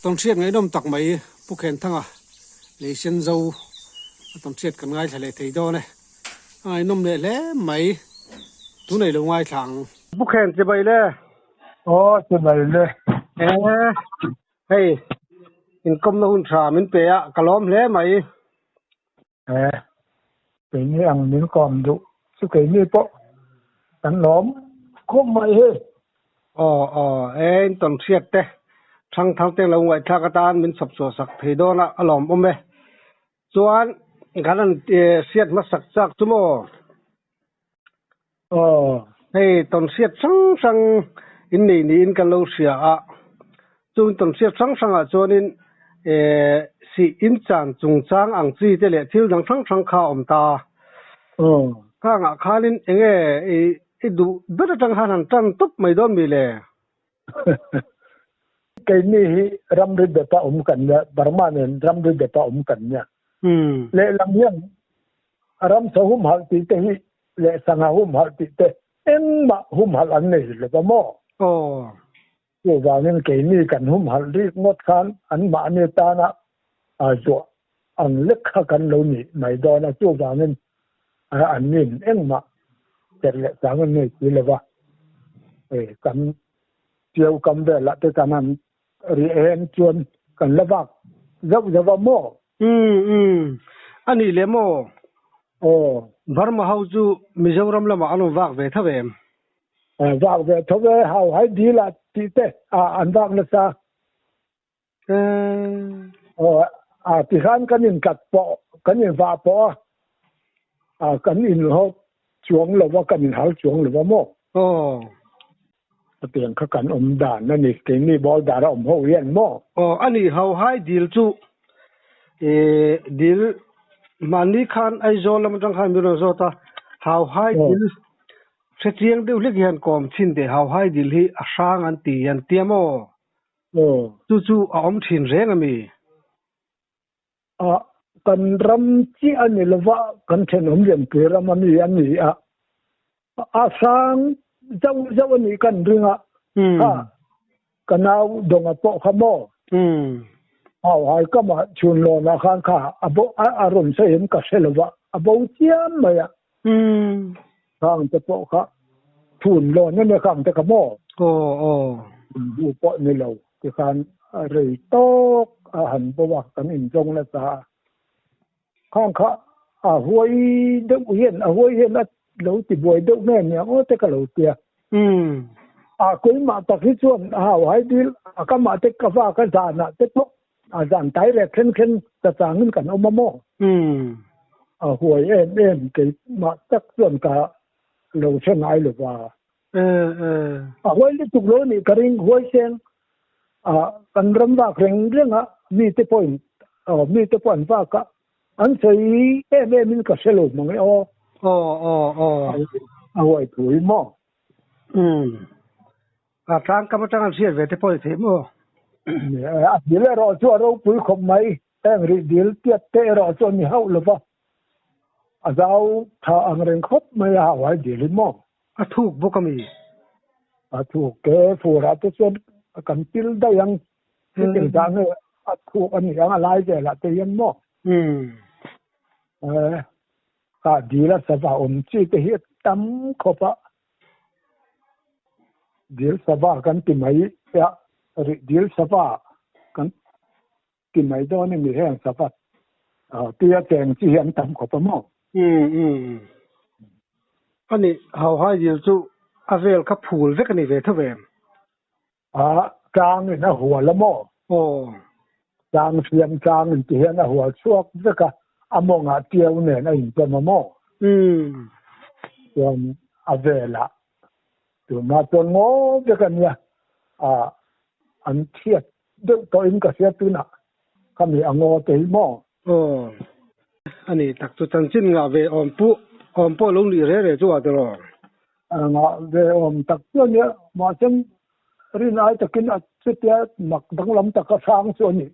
Tawnhriat ngaihnawm tak mai Pu Khenthanga lei sen zo a tawnhriat kan ngaithla leh thei dawn e. A ngaihnawm leh hle mai. Tunei lo ngaithla ang. Pu Khen chibai le. Aw chibai le. E hei inkawmna hun tha min pe a ka lawm hle mai. E, keini ang min kawm duh chu keini pawh kan lawm khawp mai hei. Aw aw, e in tawn hriat te thang thang te lo ngaihthlak atan min chhawp chhuah sak thei dawn a, a lawm awm e. Chuan kan han hriat hmasak chak chu maw? Aw. Hei tawn hriat hrang hrang in nei niin kan lo hria a, chung tawn hriat hrang hrangah chuanin sih in chan chungchang ang chi te leh thil dang hrang hrang kha a awm ta. Aw. Khangah khanin enge i duh ber atang khan han tan tawp mai dawn mi le? Keini hi ramri bepa awm kan nia, Burma nen ramri bepa awm kan nia. Lehlam hian ramsa humhalh tih te hi leh sangha humhalh tih te engmah humhalh an nei lo va maw? Aw. Chuvangin keini kan humhalh rik ngawt khan anmahni tana zuah ang lek kha kan lo nih mai dawn a, chuvangin annin engmah cher leh chang an nei si lo va, kan Tiau kam velah te kan han ri em chuan kan la vak zauh zauh a maw? Umm umm a nih leh maw? Aw. Burma ho chu Mizoram lamah an rawn vak ve tho em? Vak ve tho e, hau hai dil ah tih te an vak nasa. Aw a tikhan kan inkhat pawh kan invah pawh a a kan inhaw chuang lo va kan inhal chuang lo va maw? Aw. Hetiang kha kan awm dan a ni keini border a awm ho hian maw? Aw a ni ho hai dil chu eh dil mahni khan Aizawl lam atang khan min rawn zawt a hau hai dil hrechiang deuh hlek hian kawm chhin teh hau hai dil hi a hrang an ti an tia maw? Aw. Chu chu a awm thin reng a mi? A, kan ram chiah a ni lova, kan thenawm lianpui ram a mi a ni a. A sang zauh zauh a nih kan ring a. Kha, ka nau dawnga pawh kha maw? Hau hai kamah chhun lawnah khan kha a bo a rawn sawi em ka hre lova, a bo chiam mai a. Khang te pawh kha thun lawn em e khang te kha maw? Aw aw. Bu pawh ni lo tikhan rei tawk a han bo a kan inzawng nasa a. Khang kha a huai deuh hian a huai hian a lo ti buai deuh nge nia aw te ka lo tia. A keimah tak hi chuan a hau hai dil a kamah te ka va ka zanah te pawh A zan tai rek thleng thleng ta changin kan awm a maw? A huai em em keimah tak chuan ka lo hre ngai lo va. A huai lutuk lo nih ka ring huai seng a kan ram vak reng reng a mite pawhin mite pawh an vak a an sawi em em in ka hre lo mang e aw. Aw aw aw. A huai thu hi maw? A tlang kam atang an hriat ve te pawh ni thei maw? A dil erawh chu a ropui khawp mai. Heng rih dil tiat te erawh chu a ni hauh lo va. A zau tha ang reng khawp mai a hau hai dil hi maw? A thuk bawk a mi? A thuk e, furah te chuan kan pil daih ang. Hetiang zah nge a thuk a ni ang a lai velah te hian maw? Kha dil a sava awm chi te hi a tam khawp a. Dil sava kan ti mai a, rih dil sava kan ti mai dawn a ni heng sava tia cheng chi hi an tam khawp a maw? Umm umm. A nih hauhai dil chu a vel kha phul vek a ni ve tho ve em? A tlang in a hual a maw? Aw. Tlang siam tlang in ti hian a hual chhuak vek a, a mawngah tiau nen a inpawm a maw? Umm. Chuan a velah tunah chuan ngaw vek a nia, a an thiat deuh tawhin ka hria tunah khami a ngaw te hi maw? Aw. A ni tak chu chanchin ngah ve awm puh awm pawh lo nih re re chu a tiraw? Ngah ve awm tak chu a nia, mahse rin ai takin a chutia mak danglam taka hrang chu a ni.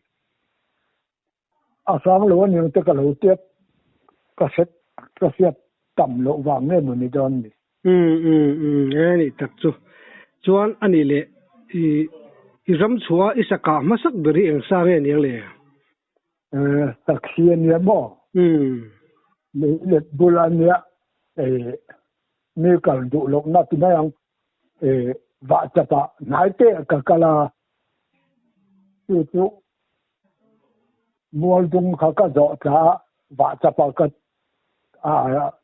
A hrang lo a niang te ka lo tiat ka hret ka hriat tam loh vang nge maw ni dawn ni. Umm umm umm e ni tak chu. Chuan a nih leh i. I ram chhuah i sa kah hmasak ber hi eng sa nge aniang le? Sakhi ania maw? Lei let bul ania mi kal duh lohna ti mai ang. Vah chapah hnai te ka kal a, chu chu mual dung kha ka zawh tla a, vah chapah ka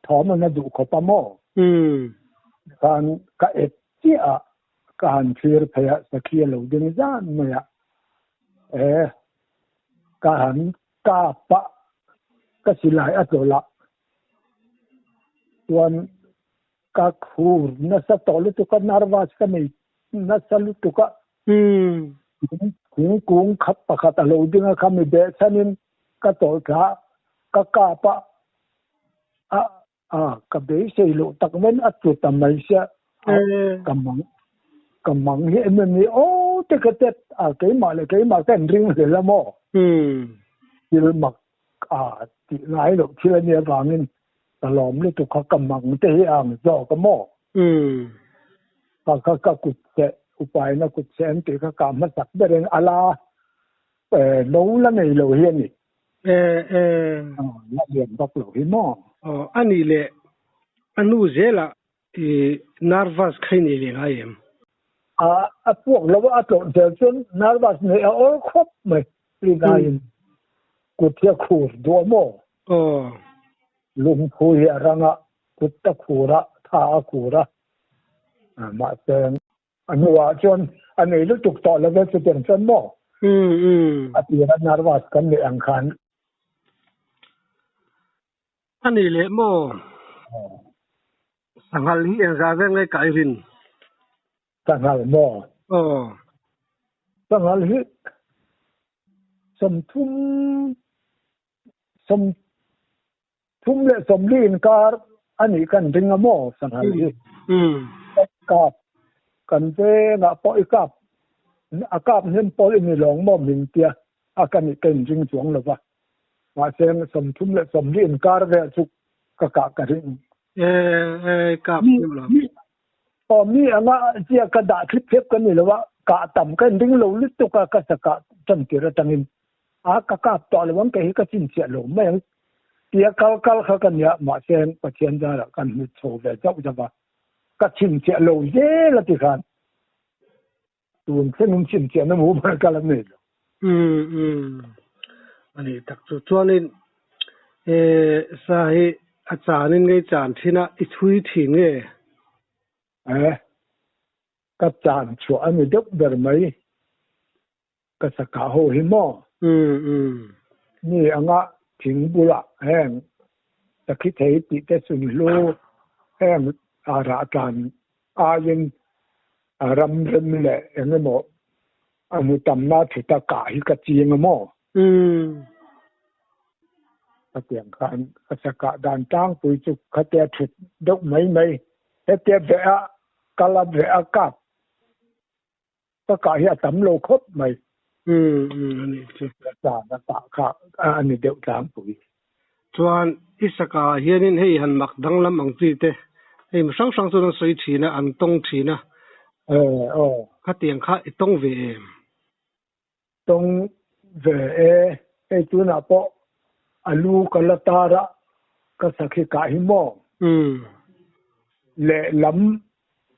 thawm an a duh khawp a maw? Khan ka et chiah a, ka han thlir phei a, sakhi a lo ding zan mai a, ka han kap a, ka silai a tlawlh a, chuan ka khur nasa tawh lutuk a, nervous ka nei nasa lutuk a. Thingkung khat pakhat a lo ding a, khami behchhanin ka tawlh thla a, ka kap a, a a ka beisei loh tak ven a tlu ta mai sia, a ka mang ka mang hi em em hi aw te ka tet a, keimah leh keimah ka inring hlel a maw? Thil mak a tih ngai loh thil a nih avangin ka lawm lutuk kha ka mang te hi a ang zawk a maw? Ka kha ka kut che upaina kut che an tih kha ka hmasak berin a la no la nei lo hi a ni. La lian vak lo hi maw? Aw a nih leh a hnu zelah i nervous kha i nei leh ngai em? A puak lo a, a tlawh zel chuan nervous nei a awl khawp mai. Rinaiin kut hi a khur duh a maw? Aw. Lungphu hi a rang a, kut a khur a, tha a khur a. Mahse, a hnuah chuan a nei lutuk tawh lo ve chutiang chuan maw? A tira nervous kan neih ang khan. A ni leh maw? Sanghal hi engzah veng nge ka i rin? Sanghal maw? Aw. Sanghal hi 30 30 leh 40 inkar a nih kan ring a maw sanghal hi? Kap kan vengah pawh i kap a kap hnem pawl i ni lawng maw min tia a ka nih ka inring chuang lo va. Mahse 30 leh 40 inkar vel chu ka kah ka ring. Kap hnem lo. Aw mi anga zia ka dah thlip thlep ka ni lo a, kah tam ka inring lo lutuk a, ka sakah tan tir atangin a ka kap tawh lo ang kei hi ka chinchhiah lo mai ang tia kal kal kha ka nia, mahse Pathian zarah kan hmu chho ve zauh zauh a, ka chhinchhiah lo zel a ti khan tun thlengin chhinchhiahna mumal ka la nei lo. Umm umm a nih tak chu chuanin eh sa hi a chanin ngei chan thin a i chhui thin nge? Eh ka chan chhuah a ni deuh ber mai. Ka sakah ho hi maw? Mi anga thing bulah heng sakhi thei tih te sunhlu heng a rah tlan aiin a ram rem leh eng emaw a hmu tamna thuta kah hi ka ching a maw? Khatiang khan ka sakah dan tlangpui chu khatia thut deuh mai mai hetia veh a kal a veh a kap Ka kah hi a tam lo khawp mai. Umm umm a nih chu. Ka tan a kah kha a ni deuh tlangpui. Chuan i saka ah hianin hei han mak danglam ang chi te hei mi hrang hrang chuan an sawi thin a, an tawng thin a. Aw aw. Khatiang kha i tawng ve em? Tawng ve e, hei tunah pawh a lu ka la tar a, ka sakhi kah hi maw? Umm. Lehlam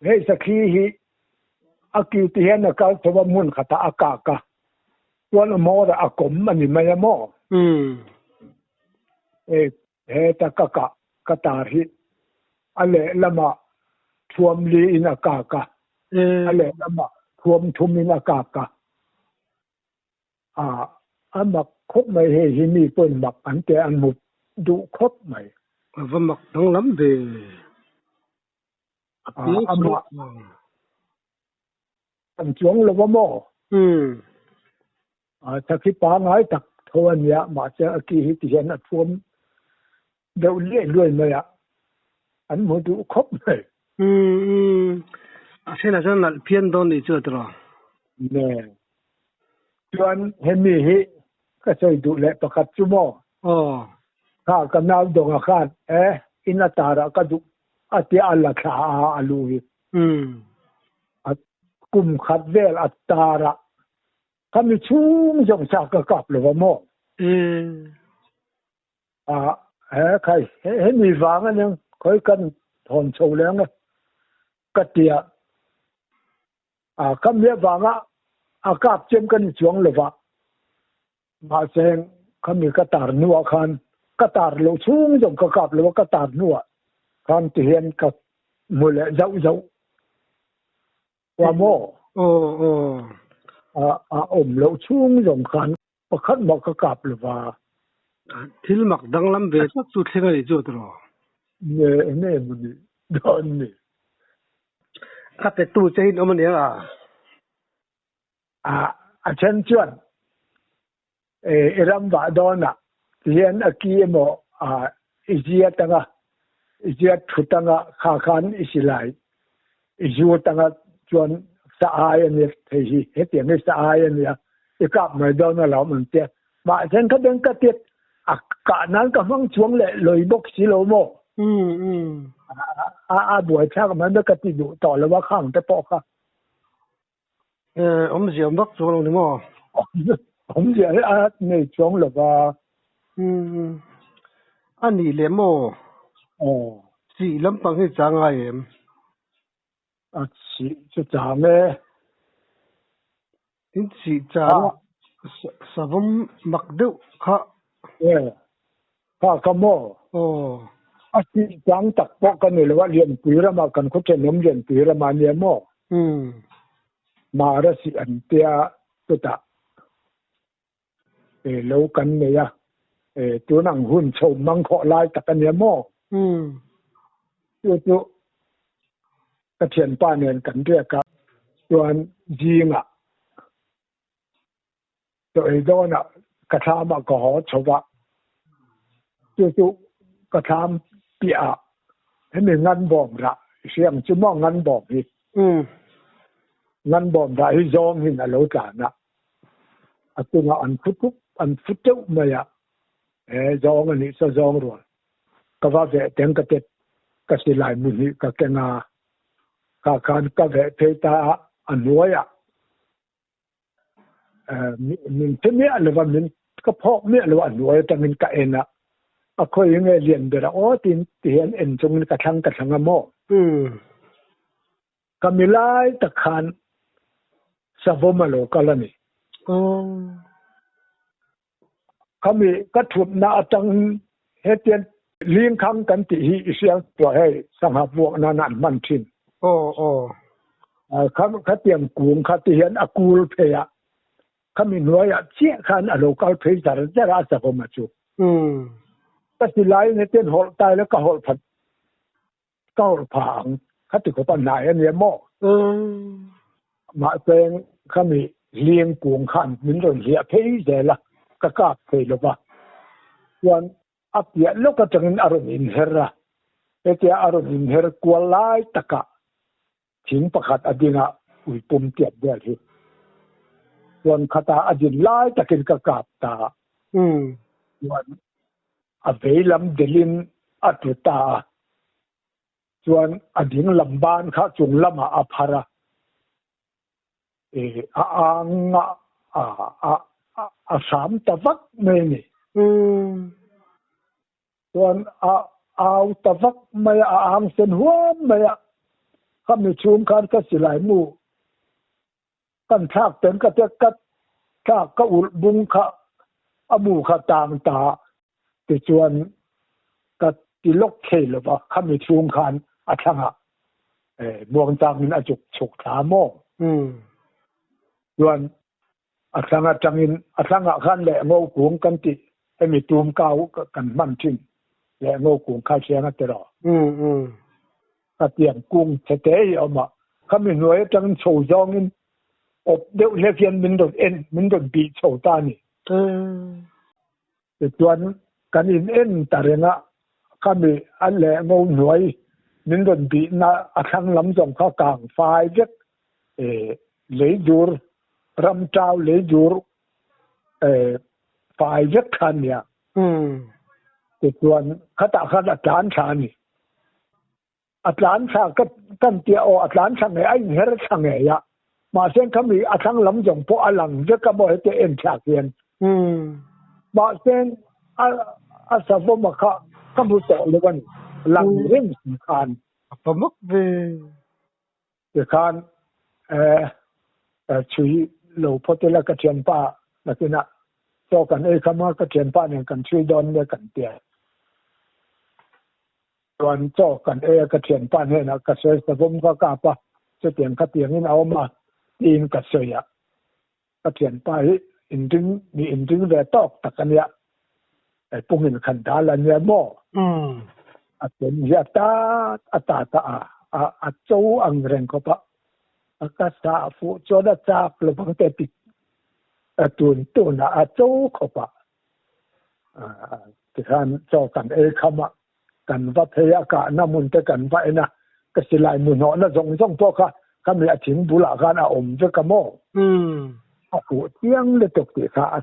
hei sakhi hi A kiu ti hian a kal chho a, hmun khatah a kak a, chuan a hmawrah a kawm a ni mai a maw? Hei heta ka kah ka tar hi a lehlamah thuam li in a kak a, a lehlamah thuam thum in a kak a. A mak khawp mai hei hi mi pawhin mak an ti a, an hmu duh khawp mai. A va mak danglam ve. A piang amah an chuang lo va maw? Thakhi pangai tak tho a nia, mahse a ki hi ti hian a thuam deuh liai luai mai a, an hmu duh khawp mai. A thenah chuan nalh phian dawn nih chu a tiraw? Ne. Chuan hemi hi ka sawi duh leh pakhat chu maw? Aw. Kha ka nau dawnga khan e in a tarah ka duh a tia a la thla a a lu hi. A kum khat vel a tarah. Khami chhung zawng sa ka kap lo va maw? A he khai hemi vang a nia khawi kan thawn chho leh ang e ka ti a. A khami avanga a kap chem ka ni chuang lo va. Mahse khami ka tar hnuah khan ka tar loh chhung zawng ka kap lo a, ka tar hnuah khan tihian ka hmu leh zauh zauh. Ua maw? Aw aw. A a awm loh chhung zawng khan pakhat mah ka kap lo va. Thil mak danglam ve tak chu thleng a nih chu tiraw? Nge enge maw nih dawn ni? A petu che in awm ania a? A a then chuan i ram vah dawnah tihian a ki emaw i ziat anga i ziat thut anga kha khan i silai i zut anga chuan sa ai a nia thei hi hetiang hi sa ai a nia i kap mai dawn alawm an tia mahse kha beng ka tiat a kah nan ka hmang chuang leh lawi bawk si lo maw a buaithlak mai mai ka ti duh tawh lo a khang te pawh kha. Awmzia awm vak chuang lo ni maw? Awmzia hi a nei chuang lo va. A nih leh maw? Chih lampang hi chang ngai em? A chih chu chang e. Tin chih chana savawm mak deuh kha. Kha ka maw? Aw. A chih chang tak pawh ka ni lo a, Lianpui ramah kan khaw thenawm Lianpui ramah a nia maw? Mara sih an tia chutah lo kan nei a, tun ang hun chho mang khawh lai tak a nia maw? Chu chu ka thianpa nen kan riak a, chuan zingah Chaw ei dawnah ka thlamah ka haw chho va, chu chu ka thlam piahah hemi nganbawm rah i hria ang chu maw nganbawm hi nganbawm rah hi zawng hin a lo tlan a, a chungah an phu tuk an phu teuh mai a, he zawng a nih saw zawng rual ka va veh teng ka tet ka silai mu hnih ka keng a, kha khan ka veh phei ta a, a hnuaiah Min hre miah lo va, min ka phawk miah lo a, a hnuai atangin ka en a, a khawi nge lian ber a aw tiin tihian en chungin ka thlang ka thlang a maw? Ka mi lai tak khan savawm a lo kal a ni. Khami ka thutna atang hetian lingkhang kan tih hi i hriat tuah hei sangha vuak nana an hman thin. Aw aw. Khatiang kung kha ti hian a kul phei a, khami hnuaiah chiah khan a lo kal phei zar zar a a chakawm a chu. Ka ti laiin hetian hawlh ta ila ka hawlh phat ka hawlh pha ang khati khawp a hnai a nia maw? Mahse khami hling kung khan min rawn hliah phei zel a, ka kap thei lo va. Chuan a piah lawk atangin a rawn inher a, hetia a rawn inher kual lai takah thing pakhat a ding a, ui pum tiat vel hi. Chuan khatah a din lai takin ka kap ta a. Chuan a vei lam delin a tlu ta a, chuan a ding lam ban kha chung lamah a phar a, a ang a, a a hram ta vak mai a ni. Chuan a au ta vak mai a, a ang sen huam mai a, khami chhung khan ka silai mu Kan thlak ten ka tek ka thlak ka ulh bung kha a mu kha tang ta tichuan ka ti lawk thei lo va, khami chhung khan a thlangah muangchangin a chuk chhuk thla maw? Chuan a thlang atangin a thlangah khan leh ngo kung kan tih hemi tum kau kan hman thin leh ngo kung kha hriang a ti rawh. Ka tiang kung chhete hi a awm a, khami hnuai atangin chho zawngin awp deuh hlek hian min rawn en, min rawn bih chho ta a ni. Tichuan kan in en ta reng a, khami a leh ngo hnuai min rawn bihna a thlang lam zawng kha kang fai vek, lei dur, ram tau lei dur fai vek kha a nia. Tichuan khatah khan a tlan thla a ni. A tlan thla ka kan tia aw a tlan thla ngei a inher thla ngei a. Mahse khami a thlang lam zawng pawh a lang vek a maw heti en thlak hian. Mahse a a savawm a kha ka hmu tawh lo a ni. Lang reng si khan. A pa mak ve. Tikhan chhui lo phawt ila ka thianpa nakinah chaw kan ei kham a, ka thianpa nen kan chhui dawn nia kan ti a. Chuan chaw kan ei a, ka thianpa hnenah ka sawi savawm ka kap a, chutiang khatiangin a awm a tiin ka sawi a. Ka thianpa hi inring mi inring ve tawk tak a nia, pungin khan dal a nia maw? A pen hi a tat a tat a a a cho ang reng khawp a, a ka sah fuh chuan a chak lovang te ti tun tunah a cho khawp a, tikhan chaw kan ei kham a, kan va phei a kahna hmun te kan va en a, ka silai mu hnawhna zawng zawng pawh kha khami a thing bulah khan a awm vek a maw? A fuh chiang lutuk tih kha a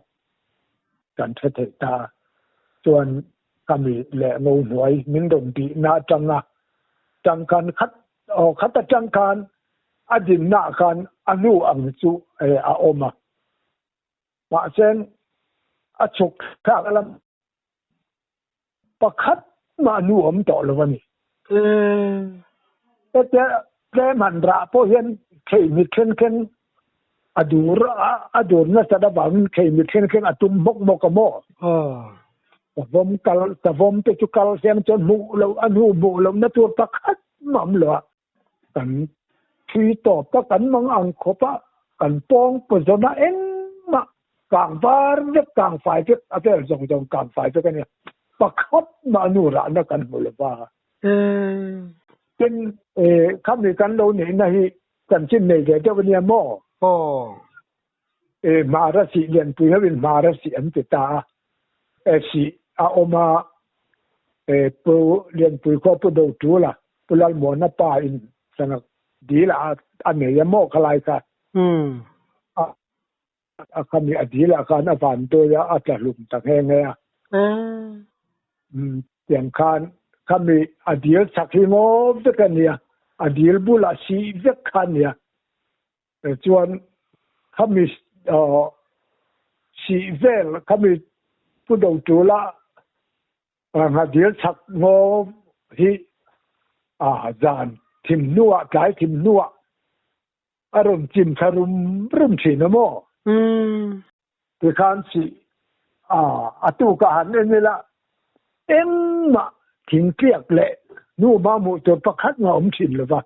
kan hre theih ta a, chuan khami leh ngo hnuai min rawn bihna atanga tangkhan khat aw khat atang khan a dinna ah khan a hnu ang chu a awm a, mahse a chhuk thlak lam Pakhat mah nu awm tawh lo a ni. Hetia tlem han rah pawh hian thei mi then khen a dur a dur nasat avangin thei mi then khen a tum hmawk hmawk a maw? Savawm kal savawm te chu kal siang chuan hmuh loh a hnu hmuh lohna tur pakhat mah awm lo a. Kan thui tawp a, kan mang ang khawp a, kan pawng pawzawna engmah kang var vek, kang fai vek, a vel zawng zawng kang fai vek a nia. Pakhat mah nu rahna kan hmu lo va. Tin, khami kan lo neihna hi chanchin nei ve deuh a nia maw? Hmara sih lianpui hoin hmara sih an ti ta a, sih a awm a, Pu Lianpui khua Pu Dotula, Pu Lalmuana pa in sanak dil ah a nei a maw khalai kha. A khami a dil ah khan a van dawi a, a tla hlum ta nghe nghe a. Tiang khan khami a dil chak hi ngaw vek a nia, a dil bulah sih vek kha a nia. Chuan khami sih vel khami Pu Dotula nghadil chak ngaw hi zan thim hnuah tlai thim hnuah a rawn chim thla rum rum thin a maw? Tikhan sih a tuk ah han en ila engmah thingtliak leh hnuhma hmuh tur pakhat nga awm thin lova.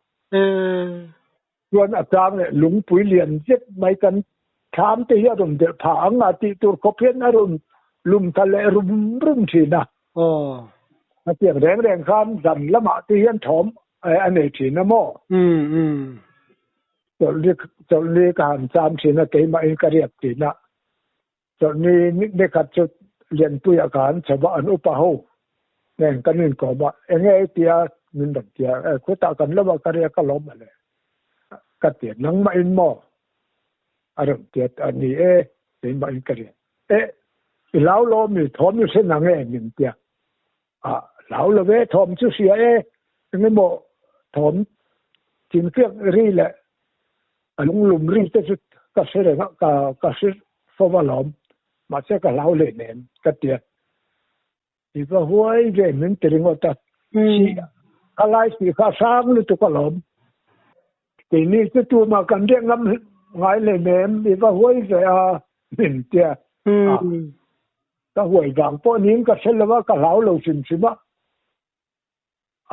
Chuan a chang leh lungpui lian zet mai kan thlam te hi a rawn delh phah ang a tih tur khawp hian a rawn lum ta leh rum rum thin a. Hetiang reng reng khan zan lamah te hian thawm a nei thin a maw? Chawlhni chawlhni ka han cham thin a, keimahin ka riak thin a. Chawlhni nikhat chu Lianpuia ka han chho a, an upa ho nen kan inkawm a, enge i tia min rawn ti a, e khutah kan lo a ka riak a lawm ale ka ti a, nangmah in maw a rawn ti a, ni e keimah in ka riak e i hlau lo mi thawm i hre nang e min ti a, ah hlau lo e thawm chu hria e engemaw thawm thingfiak ri leh A lunglum ri te chu ka hre reng a, ka ka hre fo alawm, mahse ka hlau hle nen ka ti a. I va huai ve min ti ringawt a, sih ka lai sih kha a hrang lutuk alawm. Keini chu tumah kan riak ngam ngai hle nem, i va huai ve a min ti a. Ka huai vang pawh niin ka hre lo a, ka hlau lo hrim hrim a.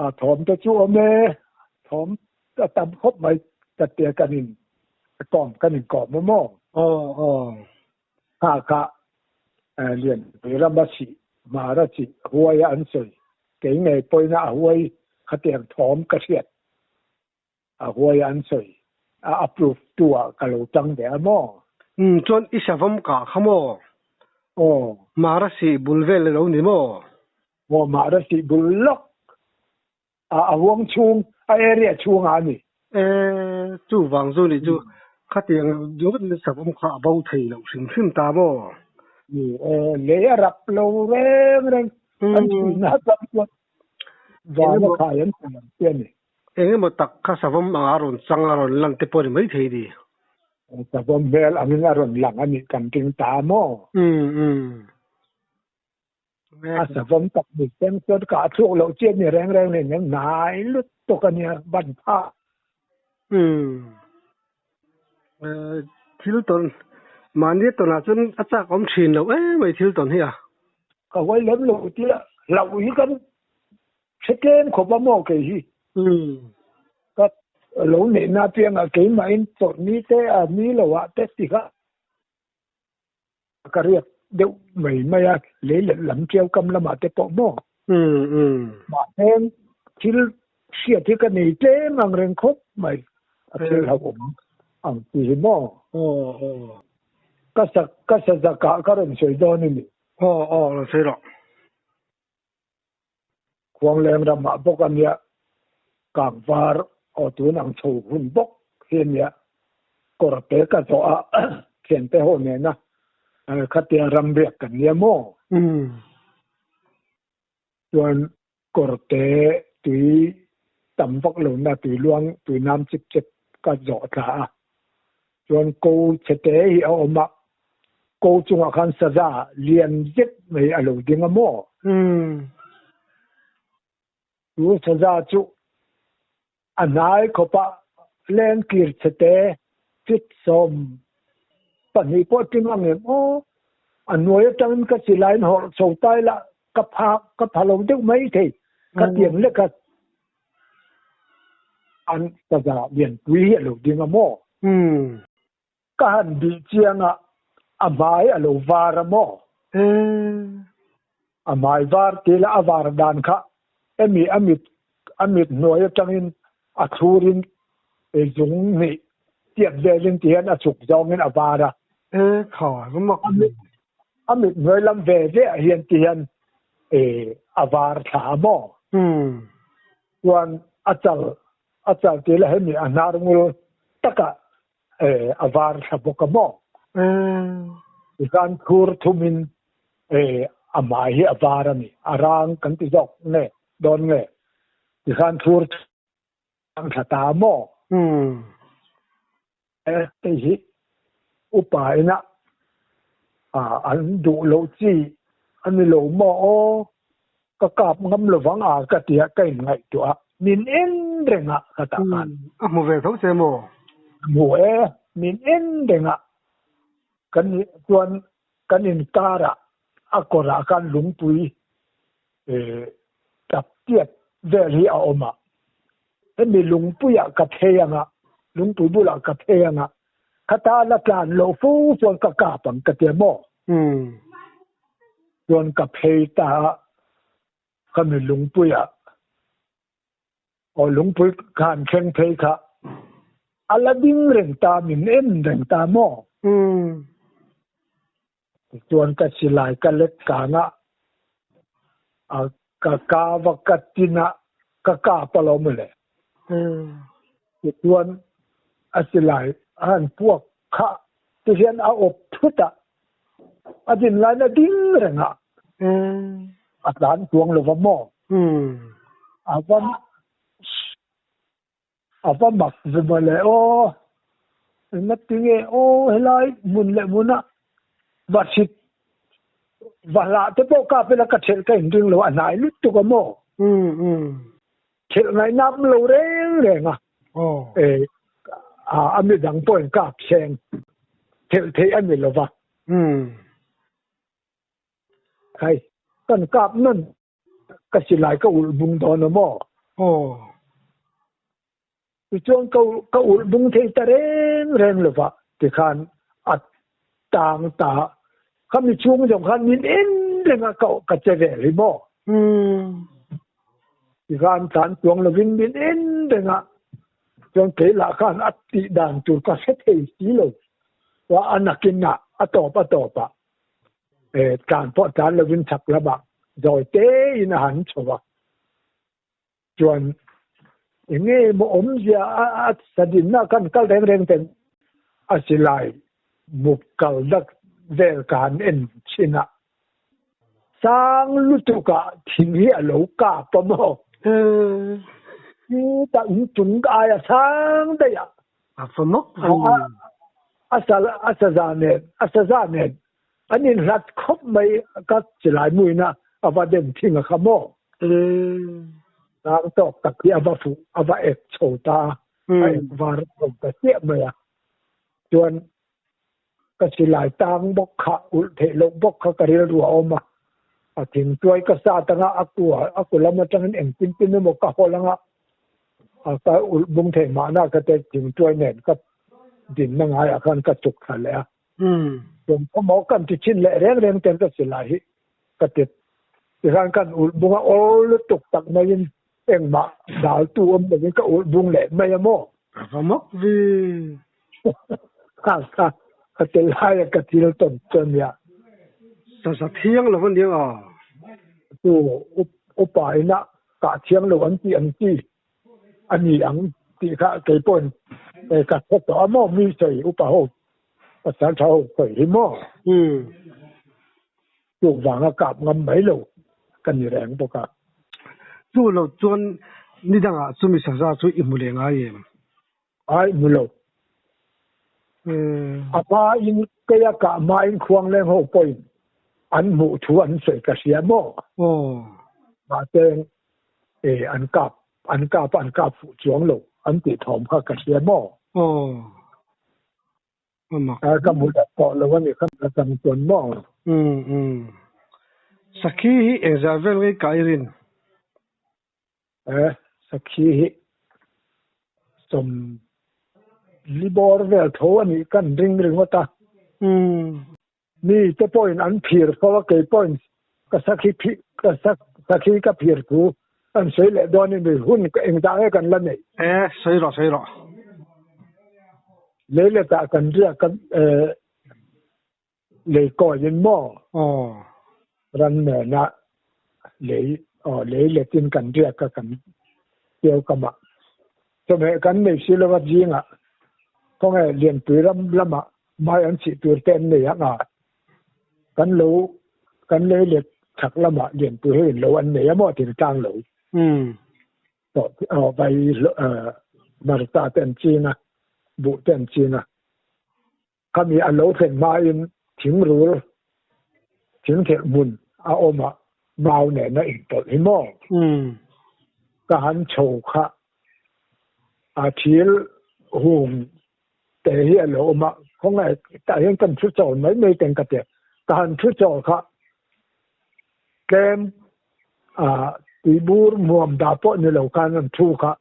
A thawm te chu awm e, thawm a tam khawp mai ka tia kan in kawm kan in kawm a maw? Aw aw. Kha kha Lianpui rama sih Mara chih huai a an sawi kei ngei pawina a huai khatiang thawm ka hriat a huai a an sawi a approve tu ah ka lo tang ve a maw? Umm chuan i savawm kah kha maw? Aw. Mara sih bul vel alo ni maw? Aw Mara sih bul lawk a a huang chhung a area chhungah a ni. E chuvang chu nih chu khatiang ringawt in savawm kha a bo thei loh hrim hrim ta maw? Ni e lei a rap lo reng reng an chhuina atang chuan vana khai an hmu ang che a ni. Engemaw tak kha savawm anga rawn chang a rawn lan te pawh a ni maithei ni. Savawm hmel angin a rawn lang a nih kan ring ta maw? A savawm tak ni seng chuan kah thluk loh chian ni reng reng nen hian hnai lutuk a nia ban phah. Thil tawn mahni tawnah chuan a chak awm thin loh em mai thil tawn hi a. Ka huai lem lo tia hlauh hi kan hre tlem khawp a maw kei hi. Ka lo neihna apiangah keimahin chawlhni te a ni lo ah te ti kha ka riak deuh mai mai a, lei leh lam ṭiau kam lamah te pawh maw. Mahse thil hriat hi ka nei tlem ang reng khawp mai, a thil hlauhawm ang tih hi maw. Ka sa ka sa zakah ka rawn sawi dawn a ni. Aw aw rawn sawi rawh. Khuangleng ramah bawk a nia, Kangvar aw tun ang chho hun bawk hi a nia. Kawrte ka zawh a, thiante ho nena khatia ram riak kan nia maw? Chuan kawrte tui tam vak lohna tui luang tui nam chip chep ka zawh thla a. Chuan ko chhete hi a awm a, ko chungah khan saza lian zet mai a lo ding a maw? Chu saza chu a hnai khawpa leng kir chhete fit 12 pawh ting ang em aw? A hnuai atangin ka silaiin hawrh chho tai la ka pha ka pha lo deuh mai thei ka tiang lek a. An saza lianpui hi a lo ding a maw? Ka han bih chiang a, a hmai a lo var a maw? A hmai var tih lah a var dan kha emi a mit a mit hnuai atangin a thlurin zung hnih tiat velin ti hian a chhuk zawngin a var a. A mit hnuai lam ve ve ah hian ti hian a var thla a maw? Chuan a chal a chal tih lah hemi a hnar ngul takah a var thla bawk a maw? Tikhan thur thumin a hmai hi a var a ni. A rang kan ti zawk nge dawn nge? Tikhan thur ang thla ta maw? Hei hi upa ina an duh loh chi a ni lo maw aw? Ka kap ngam lovang a ka ti a, ka inngaihtuah a, min en reng a ka tah khan. A hmu ve tho che maw? A hmu e, min en reng a. Kan chuan kan inkarah a kawrah khan lungpui tap tiat vel hi a awm a, hemi lungpuiah ka phei ang a, lungpui bulah ka phei ang a, khata la tlan loh fo chuan ka kap ang ka ti a maw? Chuan ka phei ta a, khami lungpuiah aw lungpui khan thleng phei kha a la ding reng ta, min en reng ta maw? Tichuan ka silai ka let kang a, a ka kau a ka tin a, ka kap a lo mawle. Tichuan a silai a han puak kha tihian a awp thut a, a din lain a ding reng a, a tlan tuang lo va maw? A va A va mak ve mawle aw, engati nge aw helai hmun leh hmuna va hrit va hlah te pawh kap ila ka thelh ka inring lo a hnai lutuk a maw? Thelh ngaihna awm lo reng reng a, a midang pawhin kap seng thelh theih a ni lo va. Khai, kan kap nawn Ka silai ka ulh bung dawn a maw? Aw. Tichuan ka ka ulh bung thei ta reng reng lova tikhan a tang ta khami chhung zawng khan min en reng a ka ka che vel hi maw? Tikhan tlan chuang lovin min en reng a chuan kei lah khan a tih dan tur ka hre thei si lo a a nakin ah a tawp a tawp ah tlan pawh tlan lovin chhak lamah zawi tein a han chho a. Chuan eng nge maw awmzia a sadinna khan kal reng reng ten a silai muk kal dak vel ka han en thin a. Sang lutukah thing hi a lo kap a maw? Chutah inchung aia sang daih a. A fa mawk. A sal a saza nen a saza nen an inhlat khawp mai ka chilai muina a va den thing a kha maw? Tlang tawk tak hi a va fuh a va ek chho ta a, a ek var chho ta chiah mai a. Chuan ka silai tang bawk kha ulh theih loh bawk kha ka rilru a awm a, a thingtuai ka sat anga a kua a ku lam atangin engtin tin emaw ka hawl anga a ka ulh bung thei mahna ka te thingtuai nen ka dinna ngaiah khan ka chuk thla leh a. Tum khawmaw kan ti chin leh reng reng ten ka silai hi ka ti tikhan kan ulh bung a awl lutuk tak maiin engmah daltu awm lovin ka ulh bung leh mai a maw? Ka va mak ve. Kha kha ka tel laia ka thil tawn chu a nia. Saza thiang lo a nia a. Chu upa ina kah thiang lo an tih ang chi a ni ang tih kha kei pawhin ka hre tawh a maw mi sawi upa ho pasal tha ho sawi hi maw? Tuk vanga kap ngam mai lo ka ni reng bawk a. Chu lo chuan ni dangah chumi saza chu i hmu leh ngai em? Ai hmu lo. A pa in keia kah hmain khuangleng ho pawhin an hmuh thu an sawi ka hria maw? Mahse an kap an kap a an kap fuh chuang lo an tih thawm kha ka hria maw? Ka hmu leh tawh lo a ni kha ka chang chuan maw? Sakhi hi engzah vel nge ka i rin? Sakhi hi sawm libawr vel tho a nih kan ring ringawt a. Mi te pawhin an phir fo a, kei pawhin ka sakhi ka sakhi ka phir thu an sawi leh dawn in hun engdah nge kan la neih? Sawi rawh, sawi rawh. Lei letah kan riak a, lei kawiin maw ran nena lei aw lei letin kan riak a kan keu kam ah chawhmeh kan nei si lova zingah khawnge Lianpui ram lamah mai an chih tur te an nei ang a kan lo kan lei let chhak lamah Lianpui ho in lo an nei a maw thingtlang lo aw vai hmarcha te an ching a buh te an ching a. Khami a lo thlen hmain thingrul, thingthelh hmun a awm a, mau nena inpawlh hi maw? Ka han chho kha a thil hung te hi a lo awm a, khawngaih tah hian kan thu chawl mai mai teng ka ti a, ka han thu chawl kha tlem tuibur muam dah pawh ni lo khan an thu kha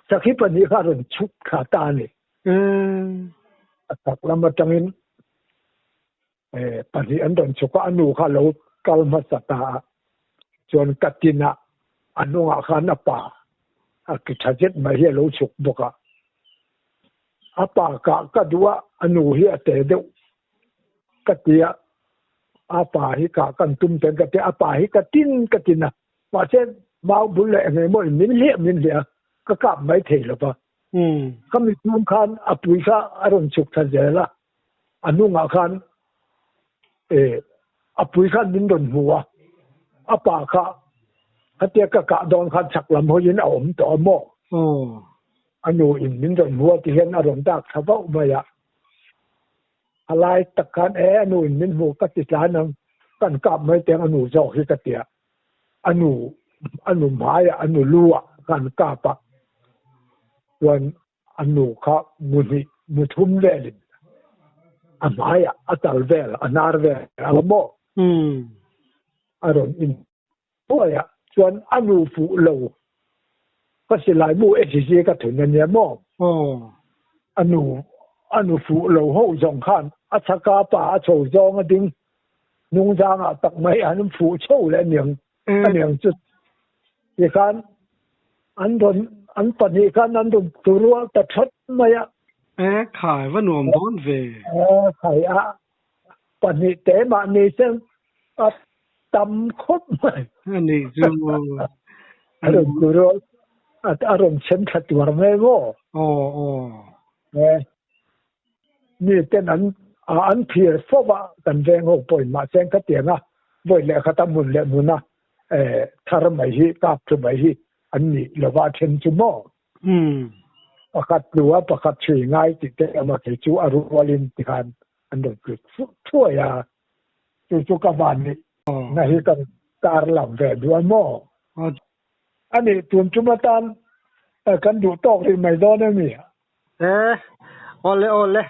sakhi pahnih kha a rawn chhuk thla ta a ni. A chak lam atangin pahnih an rawn chhuk a, a nu kha a lo kal hmasa ta a, chuan ka tinah a hnungah khan a pa a ki tha zet mai hi a lo chhuk bawk a. A pa kah ka duh a, a nu hi a te deuh ka ti a, a pa hi kah kan tum ten ka ti a, a pa hi ka tin ka tin a, mahse mau bul leh eng emaw in min hliah min hliah a, ka kap mai thei lo va. Ka mitmum khan a pui kha a rawn chhuk thla zel a, a hnungah khan a pui khan min rawn hmu a, a pa kha khatia ka kah dawn khan chhak lam hawiin a awm tawh a maw? A nu in min rawn hmu a ti hian a rawn dak thla vauh mai a, a lai tak khan e a nu in min hmu ka ti tlan ang, kan kap mai teng a nu zawk hi ka ti a. A nu a nu hmaiah a nu lu ah khan kap a, chuan a nu kha mu hnih mu thum velin a hmaiah a tal vel a hnar vel a la maw? A rawn in thuai a, chuan a nu fuh lo ka silai mu SEC ka thun a nia maw? A nu a nu fuh lo ho zawng khan a chhaka pa a chho zawng a ding Hnungzangah tak mai an fuh chho leh aniang aniang chu tikhan an rawn an pahnih khan an rawn tu rual ta that mai a. E khai va nuam dawn ve. E khai a pahnih te mah ni se a tam khawp mai. Ani chu a rawn tu rual a rawn chhem thla tuar mai maw. Aw aw. E Mi ten an an phir fo va kan veng ho pawhin mahse khatiang a vawi leh khat a hmun leh hmun a thar mai hi kap thu mai hi an nih lova then chu maw? Pakhat tlu a pakhat chhui ngai tih te awm a kei chu a rualin tikhan an rawn tlu thuai a, chu chu ka van nih na hi ka tar lang ve duh a maw? A nih tun tum atan kan duh tawk rih mai dawn em i? E, awle awle.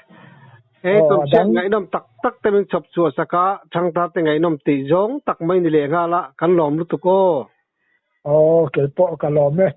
Hei Aw, tum a chiah dang. ngaihnawm tak tak te min chhawp chhuah sak a, thangtar te ngaihnawm tih zawng tak mai ni leh nghal a, kan lawm lutuk aw. Aw, kei pawh ka lawm e.